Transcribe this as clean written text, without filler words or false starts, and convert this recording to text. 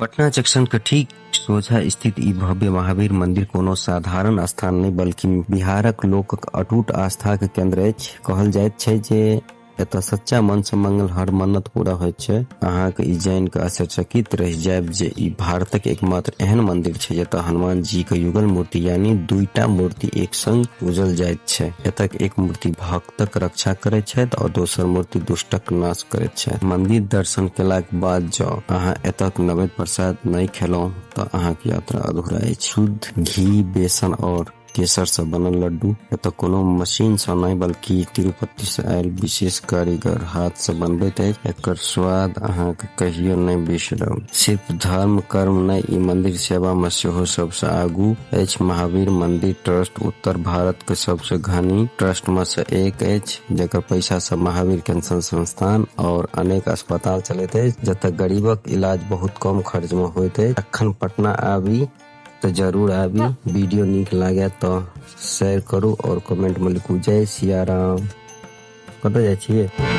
Patna junction के ठीक सोझा स्थित ई भव्य महावीर मंदिर कोनो साधारण स्थान नहि, बल्कि बिहारक लोकक अटूट आस्थाक केंद्र अछि। कहल जाइत छै जे एतय सच्चा मन सँ मंगल हर मन्नत पूरा होइत छै। अहाँक ई जानि कऽ आश्चर्यचकित रहि जायब जे ई भारतक एकमात्र एहन मंदिर छै जतय हनुमान जीक युगल मूर्ति यानी दुईटा मूर्ति एक संग पूजल जाइत छै। एतय एक मूर्ति भक्तक रक्षा करैत छथि और दोसर मूर्ति दुष्टक नाश करैत छथि। मंदिर दर्शन केलाक बाद जँ अहाँ एतयक नवेद्य प्रसाद नहि खेलहुँ तऽ अहाँक यात्रा अधूरा अछि। शुद्ध घी, बेसन और केसर सँ बनल लड्डू एतय कोनो मशीन सँ नहि, बल्कि तिरुपति सँ आयल विशेष कारीगर हाथ सँ बनबैत अछि। एकर स्वाद अहाँक कहियो नहि बिसरब। सिर्फ धर्म कर्म नहि, ई मंदिर सेवा मे सेहो सबसँ आगू अछि। महावीर मंदिर ट्रस्ट उत्तर भारत के सबसँ घनी ट्रस्ट मे सँ एक अछि, जकर पैसा सँ महावीर कैंसर संस्थान और अनेक अस्पताल चलैत अछि, जतय गरीबक इलाज बहुत कम खर्च मे होइत अछि। अखन पटना आबी तऽ जरूर आबी। वीडियो नीक लागे तऽ शेयर करू और कमेंट में लिखू जय सियाराम। कतऽ जाइ छियै?